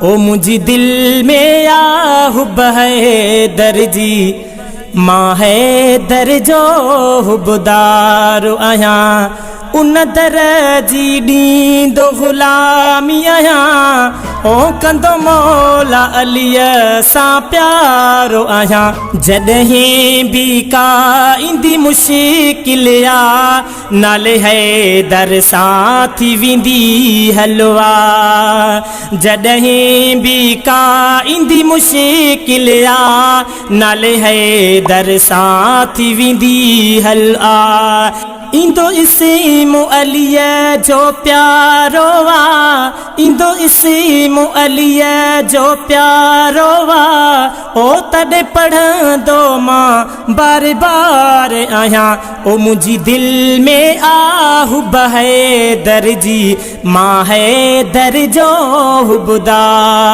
او منهنجي دل ۾ آ حب حيدر جي، مان حيدر جو حبدار آهيان. ان در جي ڏيندو غلامي آهيان، او ڪندو مولا عليء سان پيارو آهيان. جڏهن به ڪا ايندي مشڪل آ، نالي حيدر سان ٿي ويندي حلوا. جڏهن به ڪا ايندي مشڪل آ، نالي حيدر سان ٿي ويندي حل آ. ايندو اسم عليء جو پيارو آ، ايندو اسم عليء جو پيارو آ، او تڏهن پڙهندو مان بار بار آهيان. او منهنجي دل ۾ آ حب حيدر جي، مان حيدر جو حبدار.